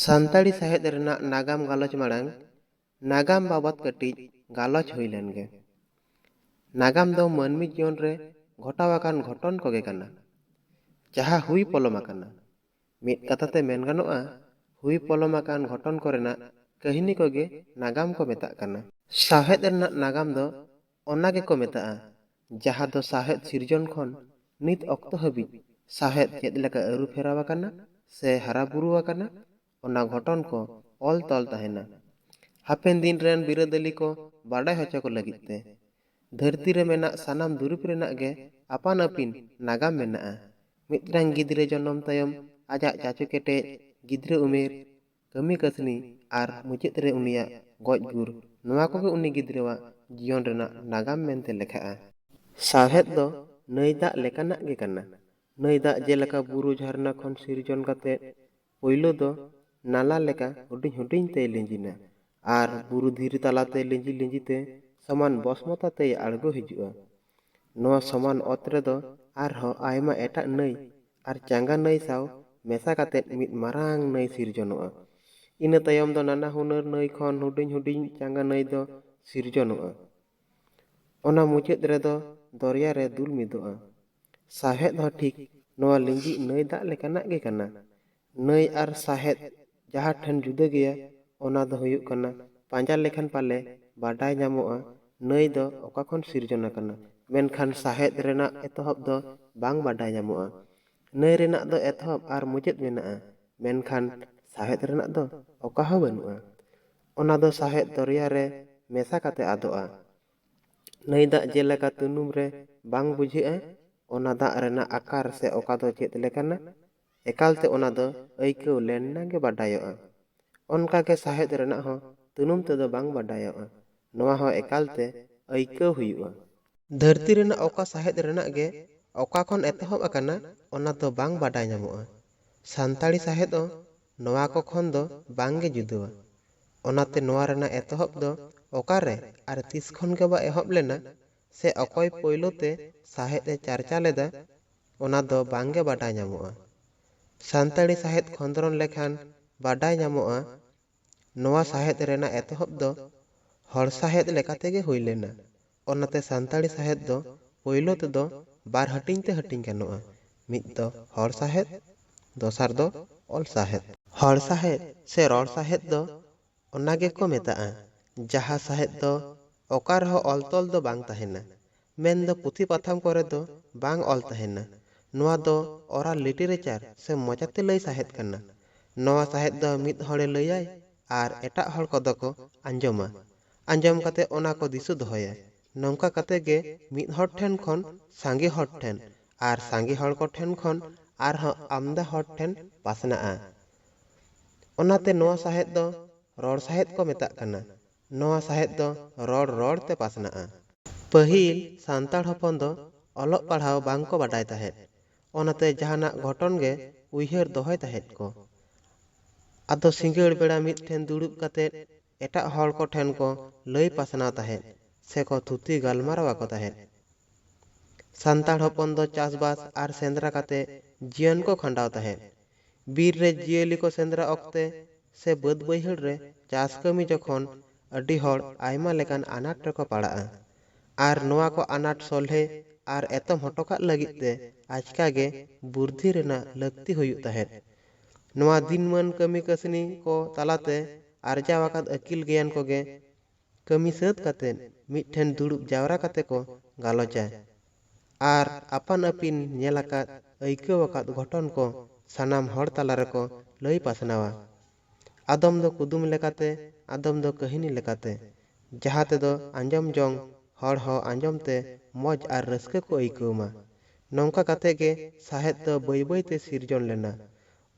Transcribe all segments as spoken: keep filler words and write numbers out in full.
ᱥᱟᱱᱛᱟᱲᱤ ᱥᱟᱶᱦᱮᱫ ᱨᱮᱱᱟᱜ ᱱᱟᱜᱟᱢ ᱜᱟᱞᱚᱪ ᱢᱟᱲᱟᱝ ᱱᱟᱜᱟᱢ ᱵᱟᱵᱚᱛ ᱠᱟᱹᱴᱤᱡ ᱜᱟᱞᱚᱪ ᱦᱩᱭ ᱞᱮᱱ ᱜᱮ᱾ ᱱᱟᱜᱟᱢ ᱫᱚ ᱢᱟᱹᱱᱢᱤ ᱡᱤᱭᱚᱱ ᱨᱮ ᱜᱷᱚᱴᱟᱣ ᱟᱠᱟᱱ ᱜᱷᱚᱴᱚᱱ ᱠᱚᱜᱮ ᱠᱟᱱᱟ, ᱡᱟᱦᱟᱸ ᱦᱩᱭ ᱯᱚᱞᱚᱢ ᱟᱠᱟᱱᱟ᱾ ᱢᱤᱫ ᱠᱟᱛᱷᱟ ᱛᱮ ᱢᱮᱱ ᱜᱟᱱᱚᱜᱼᱟ, ᱦᱩᱭ ᱯᱚᱞᱚᱢ ᱟᱠᱟᱱ ᱜᱷᱚᱴᱚᱱ ᱠᱚᱨᱮᱱᱟᱜ ᱠᱟᱹᱦᱱᱤ ᱠᱚᱜᱮ ᱱᱟᱜᱟᱢ ᱠᱚ ᱢᱮᱛᱟᱜ ᱠᱟᱱᱟ᱾ ᱥᱟᱶᱦᱮᱫ ᱨᱮᱱᱟᱜ ᱱᱟᱜᱟᱢ ᱫᱚ ᱚᱱᱟ ᱜᱮᱠᱚ ᱢᱮᱛᱟᱜᱼᱟ, ᱡᱟᱦᱟᱸ ᱫᱚ ᱥᱟᱶᱦᱮᱫ ᱥᱤᱨᱡᱚᱱ ᱠᱷᱚᱱ ᱱᱤᱛ ᱚᱠᱛᱚ ᱦᱟᱹᱵᱤᱡ ᱥᱟᱶᱦᱮᱫ ᱪᱮᱫ ᱞᱮᱠᱟ ᱟᱹᱨᱩ ᱯᱷᱮᱨᱟᱣ ᱟᱠᱟᱱᱟ ᱥᱮ ᱦᱟᱨᱟ ᱵᱩᱨᱩ ᱟᱠᱟᱱᱟ, ᱚᱱᱟ ᱜᱷᱚᱴᱚᱱ ᱠᱚ ᱚᱞ ᱛᱚᱞ ᱛᱟᱦᱮᱱᱟ᱾ ᱦᱟᱯᱮᱱ ᱫᱤᱱ ᱨᱮᱱ ᱵᱤᱨᱟᱹᱫᱟᱹᱞᱤ ᱠᱚ ᱵᱟᱰᱟᱭ ᱦᱚᱪᱚ ᱠᱚ ᱞᱟᱹᱜᱤᱫ ᱛᱮ᱾ ᱫᱷᱟᱹᱨᱛᱤ ᱨᱮ ᱢᱮᱱᱟᱜ ᱥᱟᱱᱟᱢ ᱫᱩᱨᱤᱵᱽ ᱨᱮᱱᱟᱜ ᱜᱮ ᱟᱯᱟᱱ ᱟᱹᱯᱤᱱ ᱱᱟᱜᱟᱢ ᱢᱮᱱᱟᱜᱼᱟ᱾ ᱢᱤᱫᱴᱟᱝ ᱜᱤᱫᱽᱨᱟᱹ ᱡᱚᱱᱚᱢ ᱛᱟᱭᱚᱢ ᱟᱡᱟᱜ ᱪᱟᱪᱳ ᱠᱮᱴᱮᱡ, ᱜᱤᱫᱽᱨᱟᱹ ᱩᱢᱮᱨ, ᱠᱟᱹᱢᱤ ᱠᱟᱹᱥᱱᱤ ᱟᱨ ᱢᱩᱪᱟᱹᱫ ᱨᱮ ᱩᱱᱤᱭᱟᱜ ᱜᱚᱡ ᱜᱩᱨ, ᱱᱚᱣᱟ ᱠᱚᱜᱮ ᱩᱱᱤ ᱜᱤᱫᱽᱨᱟᱹᱣᱟᱜ ᱡᱤᱭᱚᱱ ᱨᱮᱱᱟᱜ ᱱᱟᱜᱟᱢ ᱢᱮᱱᱛᱮ ᱞᱮᱠᱷᱟᱜᱼᱟ᱾ ᱥᱟᱶᱦᱮᱫ ᱫᱚ ᱱᱟᱹᱭ ᱫᱟᱜ ᱞᱮᱠᱟᱱᱟᱜ ᱜᱮ ᱠᱟᱱᱟ᱾ ᱱᱟᱹᱭ ᱫᱟᱜ ᱡᱮᱞᱮᱠᱟ ᱵᱩᱨᱩ ᱡᱷᱟᱨᱱᱟ ᱠᱷᱚᱱ ᱥᱤᱨᱡᱚᱱ ᱠᱟᱛᱮ ᱯᱳᱭᱞᱳ ᱫᱚ ᱱᱟᱞᱟ ᱞᱮᱠᱟ ᱦᱩᱰᱤᱧ ᱦᱩᱰᱤᱧ ᱛᱮᱭ ᱞᱤᱸᱡᱤᱱᱟ ᱟᱨ ᱵᱩᱨᱩ ᱫᱷᱤᱨᱤ ᱛᱟᱞᱟᱛᱮ ᱞᱤᱸᱡᱤ ᱞᱤᱸᱡᱤ ᱛᱮ ᱥᱚᱢᱟᱱ ᱵᱚᱥᱢᱚᱛᱟ ᱛᱮᱭ ᱟᱬᱜᱚ ᱦᱤᱡᱩᱜᱼᱟ᱾ ᱱᱚᱣᱟ ᱥᱚᱢᱟᱱ ᱚᱛ ᱨᱮᱫᱚ ᱟᱨᱦᱚᱸ ᱟᱭᱢᱟ ᱮᱴᱟᱜ ᱱᱟᱹᱭ ᱟᱨ ᱪᱟᱸᱜᱟ ᱱᱟᱹᱭ ᱥᱟᱶ ᱢᱮᱥᱟ ᱠᱟᱛᱮ ᱢᱤᱫ ᱢᱟᱨᱟᱝ ᱱᱟᱹᱭ ᱥᱤᱨᱡᱚᱱᱚᱜᱼᱟ᱾ ᱤᱱᱟᱹ ᱛᱟᱭᱚᱢ ᱫᱚ ᱱᱟᱱᱟ ᱦᱩᱱᱟᱹᱨ ᱱᱟᱹᱭ ᱠᱷᱚᱱ ᱦᱩᱰᱤᱧ ᱦᱩᱰᱤᱧ ᱪᱟᱸᱜᱟ ᱱᱟᱹᱭ ᱫᱚ ᱥᱤᱨᱡᱚᱱᱚᱜᱼᱟ᱾ ᱚᱱᱟ ᱢᱩᱪᱟᱹᱫ ᱨᱮᱫᱚ ᱫᱚᱨᱭᱟ ᱨᱮ ᱫᱩᱞ ᱢᱤᱫᱚᱜᱼᱟ᱾ ᱥᱟᱶᱦᱮᱫ ᱦᱚᱸ ᱴᱷᱤᱠ ᱱᱚᱣᱟ ᱞᱤᱸᱡᱤ ᱱᱟᱹᱭ ᱫᱟᱜ ᱞᱮᱠᱟᱱᱟᱜ ᱜᱮ ᱠᱟᱱᱟ᱾ ᱱᱟᱹᱭ ᱟᱨ ᱥᱟᱶᱦᱮᱫ ᱡᱟᱦᱟᱸ ᱴᱷᱮᱱ ᱡᱩᱫᱟᱹ ᱜᱮᱭᱟ, ᱚᱱᱟ ᱫᱚ ᱦᱩᱭᱩᱜ ᱠᱟᱱᱟ ᱯᱟᱸᱡᱟ ᱞᱮᱠᱷᱟᱱ ᱯᱟᱞᱮ ᱵᱟᱰᱟᱭ ᱧᱟᱢᱚᱜᱼᱟ ᱱᱟᱹᱭ ᱫᱚ ᱚᱠᱟ ᱠᱷᱚᱱ ᱥᱤᱨᱡᱚᱱ ᱟᱠᱟᱱᱟ, ᱢᱮᱱᱠᱷᱟᱱ ᱥᱟᱶᱦᱮᱫ ᱨᱮᱱᱟᱜ ᱮᱛᱚᱦᱚᱵ ᱫᱚ ᱵᱟᱝ ᱵᱟᱰᱟᱭ ᱧᱟᱢᱚᱜᱼᱟ᱾ ᱱᱟᱹᱭ ᱨᱮᱱᱟᱜ ᱫᱚ ᱮᱛᱚᱦᱚᱵ ᱟᱨ ᱢᱩᱪᱟᱹᱫ ᱢᱮᱱᱟᱜᱼᱟ, ᱢᱮᱱᱠᱷᱟᱱ ᱥᱟᱶᱦᱮᱫ ᱨᱮᱱᱟᱜ ᱫᱚ ᱚᱠᱟ ᱦᱚᱸ ᱵᱟᱹᱱᱩᱜᱼᱟ᱾ ᱚᱱᱟ ᱫᱚ ᱥᱟᱶᱦᱮᱫ ᱫᱚᱨᱭᱟ ᱨᱮ ᱢᱮᱥᱟ ᱠᱟᱛᱮ ᱟᱫᱚᱜᱼᱟ᱾ ᱱᱟᱹᱭ ᱫᱟᱜ ᱡᱮᱞᱮᱠᱟ ᱛᱩᱱᱩᱢ ᱨᱮ ᱵᱟᱝ ᱵᱩᱡᱷᱟᱹᱜᱼᱟ, ᱚᱱᱟ ᱫᱟᱜ ᱨᱮᱱᱟᱜ ᱟᱠᱟᱨ ᱥᱮ ᱚᱠᱟ ᱫᱚ ᱪᱮᱫ ᱞᱮᱠᱟᱱᱟ, ᱮᱠᱟᱞᱛᱮ ᱚᱱᱟ ᱫᱚ ᱟᱹᱭᱠᱟᱹᱣ ᱞᱮᱱᱟ ᱜᱮ ᱵᱟᱰᱟᱭᱚᱜᱼᱟ᱾ ᱚᱱᱠᱟ ᱜᱮ ᱥᱟᱶᱦᱮᱫ ᱨᱮᱱᱟᱜ ᱦᱚᱸ ᱛᱩᱱᱩᱢ ᱛᱮᱫᱚ ᱵᱟᱝ ᱵᱟᱰᱟᱭᱚᱜᱼᱟ, ᱱᱚᱣᱟ ᱦᱚᱸ ᱮᱠᱟᱞᱛᱮ ᱟᱹᱭᱠᱟᱹᱣ ᱦᱩᱭᱩᱜᱼᱟ᱾ ᱫᱷᱟᱹᱨᱛᱤ ᱨᱮᱱᱟᱜ ᱚᱠᱟ ᱥᱟᱶᱦᱮᱫ ᱨᱮᱱᱟᱜ ᱜᱮ ᱚᱠᱟ ᱠᱷᱚᱱ ᱮᱛᱚᱦᱚᱵ ᱟᱠᱟᱱᱟ, ᱚᱱᱟ ᱫᱚ ᱵᱟᱝ ᱵᱟᱰᱟᱭ ᱧᱟᱢᱚᱜᱼᱟ᱾ ᱥᱟᱱᱛᱟᱲᱤ ᱥᱟᱶᱦᱮᱫ ᱦᱚᱸ ᱱᱚᱣᱟ ᱠᱚ ᱠᱷᱚᱱ ᱫᱚ ᱵᱟᱝ ᱜᱮ ᱡᱩᱫᱟᱹᱣᱟ᱾ ᱚᱱᱟᱛᱮ ᱱᱚᱣᱟ ᱨᱮᱱᱟᱜ ᱮᱛᱚᱦᱚᱵ ᱫᱚ ᱚᱠᱟᱨᱮ ᱟᱨ ᱛᱤᱥ ᱠᱷᱚᱱ ᱜᱮ ᱵᱟ ᱮᱦᱚᱵ ᱞᱮᱱᱟ ᱥᱮ ᱚᱠᱚᱭ ᱯᱳᱭᱞᱳ ᱛᱮ ᱥᱟᱶᱦᱮᱫ ᱮ ᱪᱟᱨᱪᱟ ᱞᱮᱫᱟ, ᱚᱱᱟ ᱫᱚ ᱵᱟᱝ ᱜᱮ ᱵᱟᱰᱟᱭ ᱧᱟᱢᱚᱜᱼᱟ᱾ ᱥᱟᱱᱛᱟᱲᱤ ᱥᱟᱶᱦᱮᱫ ᱠᱷᱚᱸᱫᱽᱨᱚᱱ ᱞᱮᱠᱷᱟᱱ ᱵᱟᱰᱟᱭ ᱧᱟᱢᱚᱜᱼᱟ, ᱱᱚᱣᱟ ᱥᱟᱦᱮᱫ ᱨᱮᱱᱟᱜ ᱮᱛᱚᱦᱚᱵ ᱫᱚ ᱦᱚᱲ ᱥᱟᱦᱮᱫ ᱞᱮᱠᱟ ᱛᱮᱜᱮ ᱦᱩᱭ ᱞᱮᱱᱟ᱾ ᱚᱱᱟᱛᱮ ᱥᱟᱱᱛᱟᱲᱤ ᱥᱟᱦᱮᱫ ᱫᱚ ᱯᱳᱭᱞᱳ ᱛᱮᱫᱚ ᱵᱟᱨ ᱦᱟᱹᱴᱤᱧ ᱛᱮ ᱦᱟᱹᱴᱤᱧ ᱜᱟᱱᱚᱜᱼᱟ, ᱢᱤᱫ ᱫᱚ ᱦᱚᱲ ᱥᱟᱦᱮᱫ, ᱫᱚᱥᱟᱨ ᱫᱚ ᱚᱞ ᱥᱟᱦᱮᱫ᱾ ᱦᱚᱲ ᱥᱟᱦᱮᱫ ᱥᱮ ᱨᱚᱲ ᱥᱟᱦᱮᱫ ᱫᱚ ᱚᱱᱟ ᱜᱮᱠᱚ ᱢᱮᱛᱟᱜᱼᱟ, ᱡᱟᱦᱟᱸ ᱥᱟᱦᱮᱫ ᱫᱚ ᱚᱠᱟ ᱨᱮᱦᱚᱸ ᱚᱞ ᱛᱚᱞ ᱫᱚ ᱵᱟᱝ ᱛᱟᱦᱮᱱᱟ, ᱢᱮᱱᱫᱚ ᱯᱩᱛᱷᱤ ᱯᱟᱛᱷᱟᱢ ᱠᱚᱨᱮ ᱫᱚ ᱵᱟᱝ ᱚᱞ ᱛᱟᱦᱮᱱᱟ᱾ ᱱᱚᱣᱟ ᱫᱚ oral literature ᱥᱮ ᱢᱚᱪᱟᱛᱮ ᱞᱟᱹᱭ ᱥᱟᱦᱮᱫ ᱠᱟᱱᱟ᱾ ᱱᱚᱣᱟ ᱥᱟᱦᱮᱫ ᱫᱚ ᱢᱤᱫ ᱦᱚᱲᱮ ᱞᱟᱹᱭᱟᱭ ᱟᱨ ᱮᱴᱟᱜ ᱦᱚᱲ ᱠᱚᱫᱚ ᱠᱚ ᱟᱸᱡᱚᱢᱟ᱾ ᱟᱸᱡᱚᱢ ᱠᱟᱛᱮ ᱚᱱᱟ ᱠᱚ ᱫᱤᱥᱟᱹ ᱫᱚᱦᱚᱭᱟ᱾ ᱱᱚᱝᱠᱟ ᱠᱟᱛᱮ ᱜᱮ ᱢᱤᱫ ᱦᱚᱲ ᱴᱷᱮᱱ ᱠᱷᱚᱱ ᱥᱟᱸᱜᱮ ᱦᱚᱲ ᱴᱷᱮᱱ ᱟᱨ ᱥᱟᱸᱜᱮ ᱦᱚᱲ ᱠᱚ ᱴᱷᱮᱱ ᱠᱷᱚᱱ ᱟᱨᱦᱚᱸ ᱟᱢᱫᱟ ᱦᱚᱲ ᱴᱷᱮᱱ ᱯᱟᱥᱱᱟᱜᱼᱟ᱾ ᱚᱱᱟᱛᱮ ᱱᱚᱣᱟ ᱥᱟᱦᱮᱫ ᱫᱚ ᱨᱚᱲ ᱥᱟᱦᱮᱫ ᱠᱚ ᱢᱮᱛᱟᱜ ᱠᱟᱱᱟ᱾ ᱱᱚᱣᱟ ᱥᱟᱦᱮᱫ ᱫᱚ ᱨᱚᱲ ᱨᱚᱲ ᱛᱮ ᱯᱟᱥᱱᱟᱜᱼᱟ᱾ ᱯᱟᱹᱦᱤᱞ ᱥᱟᱱᱛᱟᱲ ᱦᱚᱯᱚᱱ ᱫᱚ ᱚᱞᱚᱜ ᱯᱟᱲᱦᱟᱣ ᱵᱟᱝ ᱠᱚ ᱵᱟᱰᱟᱭ ᱛᱟᱦᱮᱸᱫ, ᱚᱱᱟᱛᱮ ᱡᱟᱦᱟᱱᱟᱜ ᱜᱷᱚᱴᱚᱱ ᱜᱮ ᱩᱭᱦᱟᱹᱨ ᱫᱚᱦᱚᱭ ᱛᱟᱦᱮᱸᱫ ᱠᱚ᱾ ᱟᱫᱚ ᱥᱤᱸᱜᱟᱹᱲ ᱵᱮᱲᱟ ᱢᱤᱫ ᱴᱷᱮᱱ ᱫᱩᱲᱩᱵ ᱠᱟᱛᱮ ᱮᱴᱟᱜ ᱦᱚᱲ ᱠᱚ ᱴᱷᱮᱱ ᱠᱚ ᱞᱟᱹᱭ ᱯᱟᱥᱱᱟᱣ ᱛᱟᱦᱮᱸᱫ ᱥᱮ ᱠᱚ ᱛᱷᱩᱛᱤ ᱜᱟᱞᱢᱟᱨᱟᱣ ᱟᱠᱚ ᱛᱟᱦᱮᱸᱫ᱾ ᱥᱟᱱᱛᱟᱲ ᱦᱚᱯᱚᱱ ᱫᱚ ᱪᱟᱥᱵᱟᱥ ᱟᱨ ᱥᱮᱸᱫᱽᱨᱟ ᱠᱟᱛᱮ ᱡᱤᱭᱚᱱ ᱠᱚ ᱠᱷᱟᱸᱰᱟᱣ ᱛᱟᱦᱮᱸᱫ᱾ ᱵᱤᱨ ᱨᱮ ᱡᱤᱭᱟᱹᱞᱤ ᱠᱚ ᱥᱮᱸᱫᱽᱨᱟ ᱚᱠᱛᱮ ᱥᱮ ᱵᱟᱹᱫᱽ ᱵᱟᱹᱭᱦᱟᱹᱲ ᱨᱮ ᱪᱟᱥ ᱠᱟᱹᱢᱤ ᱡᱚᱠᱷᱚᱱ ᱟᱹᱰᱤ ᱦᱚᱲ ᱟᱭᱢᱟ ᱞᱮᱠᱟᱱ ᱟᱱᱟᱴ ᱨᱮᱠᱚ ᱯᱟᱲᱟᱜᱼᱟ᱾ ᱟᱨ ᱱᱚᱣᱟ ᱠᱚ ᱟᱱᱟᱴ ᱥᱚᱞᱦᱮ ᱟᱨ ᱮᱛᱚᱢ ᱦᱚᱴᱚ ᱠᱟᱜ ᱞᱟᱹᱜᱤᱫ ᱛᱮ ᱟᱪᱠᱟ ᱜᱮ ᱵᱩᱨᱫᱷᱤ ᱨᱮᱱᱟᱜ ᱞᱟᱹᱠᱛᱤ ᱦᱩᱭᱩᱜ ᱛᱟᱦᱮᱸᱫ᱾ ᱱᱚᱣᱟ ᱫᱤᱱᱢᱟᱹᱱ ᱠᱟᱹᱢᱤ ᱠᱟᱹᱥᱱᱤ ᱠᱚ ᱛᱟᱞᱟᱛᱮ ᱟᱨᱡᱟᱣ ᱟᱠᱟᱫ ᱟᱹᱠᱤᱞ ᱜᱮᱭᱟᱱ ᱠᱚᱜᱮ ᱠᱟᱹᱢᱤ ᱥᱟᱹᱛ ᱠᱟᱛᱮ ᱢᱤᱫ ᱴᱷᱮᱱ ᱫᱩᱲᱩᱵ ᱡᱟᱣᱨᱟ ᱠᱟᱛᱮ ᱠᱚ ᱜᱟᱞᱚᱪᱟ᱾ ᱟᱨ ᱟᱯᱟᱱ ᱟᱹᱯᱤᱱ ᱧᱮᱞ ᱟᱠᱟᱫ, ᱟᱹᱭᱠᱟᱹᱣ ᱟᱠᱟᱫ ᱜᱷᱚᱴᱚᱱ ᱠᱚ ᱥᱟᱱᱟᱢ ᱦᱚᱲ ᱛᱟᱞᱟ ᱨᱮᱠᱚ ᱞᱟᱹᱭ ᱯᱟᱥᱱᱟᱣᱟ᱾ ᱟᱫᱚᱢ ᱫᱚ ᱠᱩᱫᱩᱢ ᱞᱮᱠᱟᱛᱮ, ᱟᱫᱚᱢ ᱫᱚ ᱠᱟᱹᱦᱱᱤ ᱞᱮᱠᱟᱛᱮ, ᱡᱟᱦᱟᱸ ᱛᱮᱫᱚ ᱟᱸᱡᱚᱢ ᱡᱚᱝ ᱦᱚᱲ ᱦᱚᱸ ᱟᱸᱡᱚᱢ ᱛᱮ ᱢᱚᱡᱽ ᱟᱨ ᱨᱟᱹᱥᱠᱟᱹ ᱠᱚ ᱟᱹᱭᱠᱟᱹᱣ ᱢᱟ᱾ ᱱᱚᱝᱠᱟ ᱠᱟᱛᱮ ᱜᱮ ᱥᱟᱦᱮᱫ ᱫᱚ ᱵᱟᱹᱭ ᱵᱟᱹᱭ ᱛᱮ ᱥᱤᱨᱡᱚᱱ ᱞᱮᱱᱟ᱾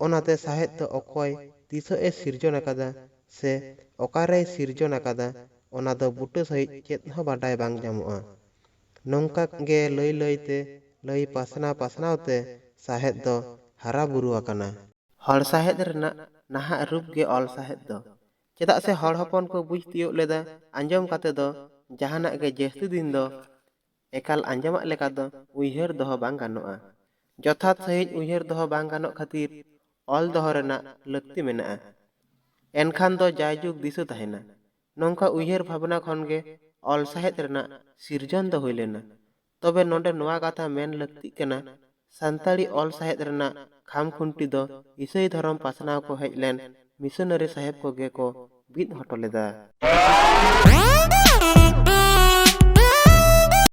ᱚᱱᱟᱛᱮ ᱥᱟᱦᱮᱫ ᱫᱚ ᱚᱠᱚᱭ ᱛᱤᱥᱚᱜ ᱮ ᱥᱤᱨᱡᱚᱱ ᱟᱠᱟᱫᱟ ᱥᱮ ᱚᱠᱟᱨᱮᱭ ᱥᱤᱨᱡᱚᱱ ᱟᱠᱟᱫᱟ, ᱚᱱᱟ ᱫᱚ ᱵᱩᱴᱟᱹ ᱥᱟᱺᱦᱤᱡ ᱪᱮᱫ ᱦᱚᱸ ᱵᱟᱰᱟᱭ ᱵᱟᱝ ᱧᱟᱢᱚᱜᱼᱟ᱾ ᱱᱚᱝᱠᱟ ᱜᱮ ᱞᱟᱹᱭ ᱞᱟᱹᱭ ᱛᱮ, ᱞᱟᱹᱭ ᱯᱟᱥᱱᱟᱣ ᱯᱟᱥᱱᱟᱣ ᱛᱮ ᱥᱟᱦᱮᱫ ᱫᱚ ᱦᱟᱨᱟ ᱵᱩᱨᱩ ᱟᱠᱟᱱᱟ᱾ ᱦᱚᱲ ᱥᱟᱦᱮᱫ ᱨᱮᱱᱟᱜ ᱱᱟᱦᱟᱜ ᱨᱩᱯ ᱜᱮ ᱚᱞ ᱥᱟᱦᱮᱫ ᱫᱚ᱾ ᱪᱮᱫᱟᱜ ᱥᱮ ᱦᱚᱲ ᱦᱚᱯᱚᱱ ᱠᱚ ᱵᱩᱡᱽ ᱛᱤᱭᱳᱜ ᱞᱮᱫᱟ, ᱟᱸᱡᱚᱢ ᱠᱟᱛᱮ ᱫᱚ ᱡᱟᱦᱟᱱᱟᱜ ᱜᱮ ᱡᱟᱹᱥᱛᱤ ᱫᱤᱱ ᱫᱚ ᱮᱠᱟᱞ ᱟᱸᱡᱚᱢᱟᱜ ᱞᱮᱠᱟ ᱫᱚ ᱩᱭᱦᱟᱹᱨ ᱫᱚᱦᱚ ᱵᱟᱝ ᱜᱟᱱᱚᱜᱼᱟ᱾ ᱡᱚᱛᱷᱟᱛ ᱥᱟᱺᱦᱤᱡ ᱩᱭᱦᱟᱹᱨ ᱫᱚᱦᱚ ᱵᱟᱝ ᱜᱟᱱᱚᱜ ᱠᱷᱟᱹᱛᱤᱨ ᱚᱞ ᱫᱚᱦᱚ ᱨᱮᱱᱟᱜ ᱞᱟᱹᱠᱛᱤ ᱢᱮᱱᱟᱜᱼᱟ᱾ ᱮᱱᱠᱷᱟᱱ ᱫᱚ ᱡᱟᱭᱡᱩᱜᱽ ᱫᱤᱥᱟᱹ ᱛᱟᱦᱮᱱᱟ᱾ ᱱᱚᱝᱠᱟ ᱩᱭᱦᱟᱹᱨ ᱵᱷᱟᱵᱽᱱᱟ ᱠᱷᱚᱱ ᱜᱮ ᱚᱞ ᱥᱟᱶᱦᱮᱫ ᱨᱮᱱᱟᱜ ᱥᱤᱨᱡᱚᱱ ᱫᱚ ᱦᱩᱭ ᱞᱮᱱᱟ᱾ ᱛᱚᱵᱮ ᱱᱚᱰᱮ ᱱᱚᱣᱟ ᱠᱟᱛᱷᱟ ᱢᱮᱱ ᱞᱟᱹᱠᱛᱤᱜ ᱠᱟᱱᱟ, ᱥᱟᱱᱛᱟᱲᱤ ᱚᱞ ᱥᱟᱶᱦᱮᱫ ᱨᱮᱱᱟᱜ ᱠᱷᱟᱢ ᱠᱷᱩᱱᱴᱤ ᱫᱚ ᱤᱥᱟᱹᱭ ᱫᱷᱚᱨᱚᱢ ᱯᱟᱥᱱᱟᱣ ᱠᱚ ᱦᱮᱡ ᱞᱮᱱ ᱢᱤᱥᱚᱱᱟᱨᱤ ᱥᱟᱦᱮᱵᱽ ᱠᱚᱜᱮ ᱠᱚ ᱵᱤᱫ ᱦᱚᱴᱚ ᱞᱮᱫᱟ᱾